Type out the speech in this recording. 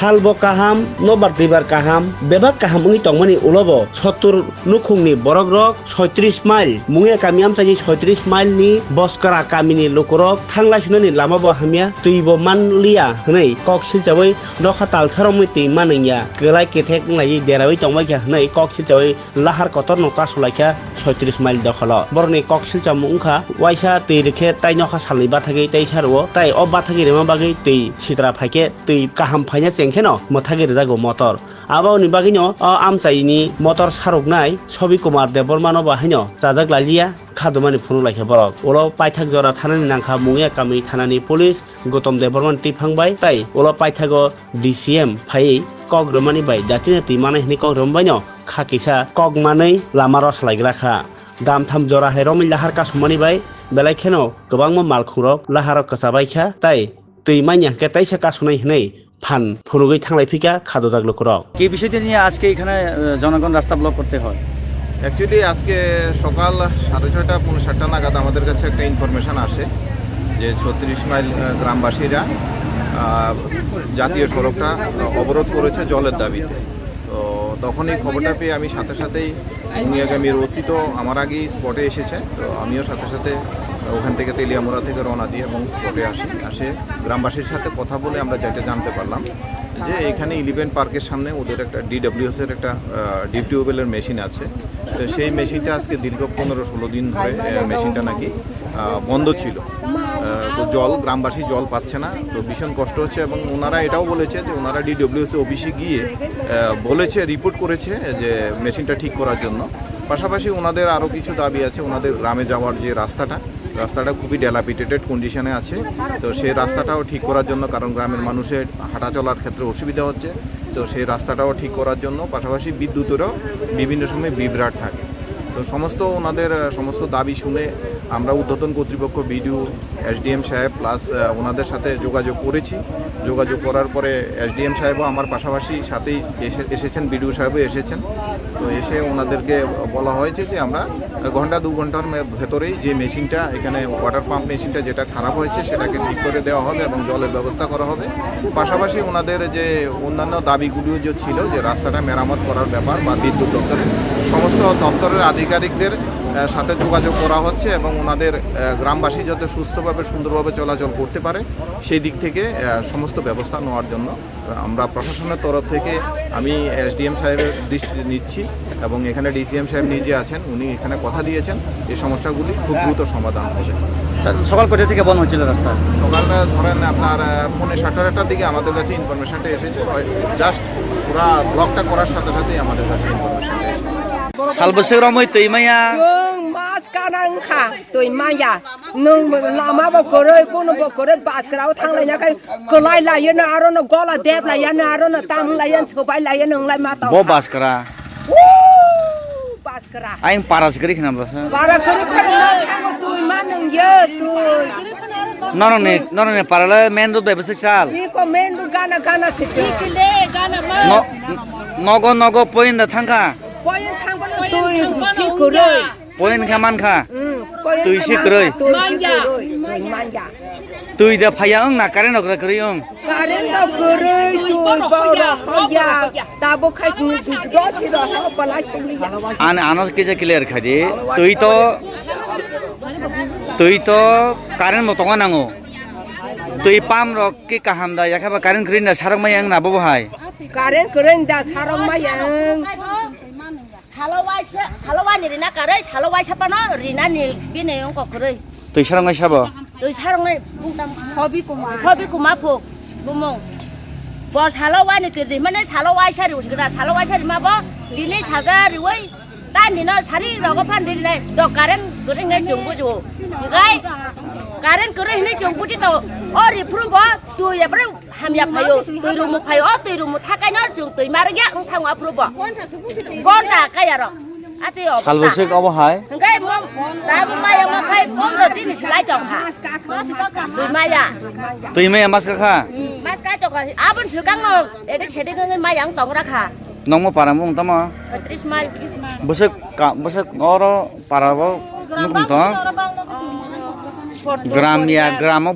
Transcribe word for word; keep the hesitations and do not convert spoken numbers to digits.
Salbo kaham, nobar twibar kaham, bebak kaham wngwi tongmani ulobo sottur nukhungni borokrok soitris mile, Mungia kami amchaini soitris mile ni Boskra kamini lukurok thanglai sunani lama bo hamya, twi bo manliya hwnwi kok silchawi nokha talsa romwi twi manwngya, kwlai kethek wnglaiwi derawi tongbaikha hwnwi kok silchawi lahar kotorno kasulaikha soitris mile dokholo. Borokni kok silchamo wngkha waisa twi rwkhe tai nokha salni bathagwi tei sarwo, tai o bathagwi rwma bagwi twi sitra phaikhe twi kaham phaina chengkheno mwthagwi rwjago motor. Aboni bagwino o amchaini motor saruknai Sobi Kumar Debbarmano bo haino chajak lailiya, khadumani phunuk laikha borok. Ulo paithak jora thanani nangkha Mungia kami thanani police Gautam Debbarma twiphang bai, tai ulo paithago D C M phaiwi kok rwmani bai datina twi manai hwnwi kok rwmani baino kha kisa kok manwi lama rw salaigra kha. Damtham jora hai romwi lahar kasumani bai belai kheno kwbangma malkhungrok laharo kwchabai kha, tai twi manya hwnkhe taisa kasunai hwnwi phan phunugwi thanglai phika khadojak lukurok. কি বিষয়টি নিয়ে আজকে এখানে, আহ, জনগণ রাস্তা ব্লক করতে হয়? অ্যাকচুয়ালি আজকে সকাল সাড়ে ছয়টা, পৌনে সাতটা নাগাদ আমাদের কাছে একটা ইনফরমেশন আসে যে ছত্রিশ মাইল, আহ, গ্রামবাসীরা, আহ, জাতীয় সড়কটা, আহ, অবরোধ করেছে জলের দাবিতে। তো তখন এই খবরটা পেয়ে আমি সাথে সাথেই মুনিয়াগামীর ওসি তো আমার আগেই স্পটে এসেছে, তো আমিও সাথে সাথে ওখান থেকে তেলিয়ামুড়া থেকে রওনা দিই এবং স্পটে আসি। আসে গ্রামবাসীর সাথে কথা বলে আমরা যেটা জানতে পারলাম যে এখানে ইলেভেন পার্কের সামনে ওদের একটা ডিডব্লিউএস এর একটা, আহ, ডিপ টিউবওয়েলের মেশিন আছে। তো সেই মেশিনটা আজকে দীর্ঘ পনেরো ষোলো দিন ধরে, আহ, মেশিনটা নাকি, আহ, বন্ধ ছিল। আহ, তো জল, গ্রামবাসী জল পাচ্ছে না, তো ভীষণ কষ্ট হচ্ছে। এবং ওনারা এটাও বলেছে যে ওনারা ডিডব্লিউএস অফিসে গিয়ে, আহ, বলেছে, রিপোর্ট করেছে যে মেশিনটা ঠিক করার জন্য। পাশাপাশি ওনাদের আরও কিছু দাবি আছে, ওনাদের গ্রামে যাওয়ার যে রাস্তাটা, রাস্তাটা খুবই ডেলাপিটেটেড কন্ডিশনে আছে। তো সেই রাস্তাটাও ঠিক করার জন্য, কারণ গ্রামের মানুষের হাঁটা চলার ক্ষেত্রে অসুবিধা হচ্ছে, তো সেই রাস্তাটাও ঠিক করার জন্য। পাশাপাশি বিদ্যুতেরও বিভিন্ন সময় বিভ্রাট থাকে। তো সমস্ত ওনাদের, আহ, সমস্ত দাবি শুনে আমরা ঊর্ধ্বতন কর্তৃপক্ষ, বিডিও, এসডিএম সাহেব প্লাস, আহ, ওনাদের সাথে যোগাযোগ করেছি। যোগাযোগ করার পরে এসডিএম সাহেবও আমার পাশাপাশি সাথেই এসে-, এসেছেন, বিডিও সাহেবও এসেছেন। তো এসে ওনাদেরকে বলা হয়েছে যে আমরা ঘন্টা দু ঘন্টার মে-, ভেতরেই যে মেশিনটা, এখানে ওয়াটার পাম্প মেশিনটা যেটা খারাপ হয়েছে, সেটাকে ঠিক করে দেওয়া হবে এবং জলের ব্যবস্থা করা হবে। পাশাপাশি ওনাদের যে অন্যান্য দাবিগুলিও যে ছিল, যে রাস্তাটা মেরামত করার ব্যাপার বা বিদ্যুৎ দপ্তরের, সমস্ত দপ্তরের আধিকারিকদের, আহ, সাথে যোগাযোগ করা হচ্ছে এবং ওনাদের, আহ, গ্রামবাসী যাতে সুস্থভাবে সুন্দরভাবে চলাচল করতে পারে, সেই দিক থেকে, আহ, সমস্ত ব্যবস্থা নেওয়ার জন্য আমরা প্রশাসনের তরফ থেকে, আমি এসডিএম সাহেবের দৃষ্টিতে নিচ্ছি এবং এখানে ডিসিএম সাহেব নিজে আছেন, উনি এখানে কথা দিয়েছেন এই সমস্যাগুলি খুব দ্রুত সমাধান হবে। স্যার, সকাল কয়টা থেকে বন্ধ হচ্ছিল রাস্তা? সকালটা ধরেন আপনার, আহ, পৌনে সাতটার দিকে আমাদের কাছে ইনফরমেশনটা এসেছে, জাস্ট পুরা ব্লকটা করার সাথে সাথেই আমাদের কাছে ইনফরমেশনটা এসেছে। Salbwswk romwi twi maya. Nwng mas kana wngkha, twi maya. Nwng lama bo kwrwi, kuno bo kwrwi, bus kwrwi thanglai na khai kwlai lai no, aro no gola dep lai no, aro no tam lai no, sobai lai no, wng lai ma tong. Bo bus kwrwi. Woo! Bus kwrwi. Ayang para se kwrwi khna bus. Para kwrwi kwrwi no thango twi ma nwng ye twi. Norok ni, norok ni para le main road bai bwswk sal. Iko main road gana gana se se. No, nogo nogo point da thangkha. Point thangbo no twi si kwrwi. Point khe mankha. Hmm, point twi si kwrwi. Twi si kwrwi. Twi manya. Twi da phaiya wng na current rok kwrwi wng. Current rok kwrwi, twi borok hoya. Tabo khai twi si rok ho palai chumli ya. An ano kisa clear kha di. Twi to, twi to current bo tongo nango. Twi pump rok ki kaham da yakha ba current kwrwi na sarok maya wng na bo bo hai. Current kwrwi da sarok maya wng. Salo waisa, salo wani rina karwi, salo waisa pano rina ni bini wngkok kwrwi. Twi sarong nai sabo? Twi sarong nai bungtam. Sobi Kumar. Sobi Kumar phu, bumung. Bo salo wani tirdi mane salo waisa ri usgda, salo waisa rima bo, dini saja riwi, Tani no sari rogo phan ri nai do current guri ngai chung buju. Ngai current guri hinai chung buji to o ri phuru bo tu ya bro ham ya phayo tui rumu phayo o tui rumu thakai no chung tui mar ya ang thang wa phuru bo. Gonta kaya ro. Ati o. Salbwswk obo hai? Ngai mo ta bo maya mo khai pondro din silai tong ha. Tui maya. Tui maya mas ka kha? Mas kai tong ha. Abon sukang no edek sedek ngai maya ang tong ra kha. Nongmo para mung tamo? Chhatris mile. Bwswk ka, bwswk oro para bo nukung to? Gram ya, gram o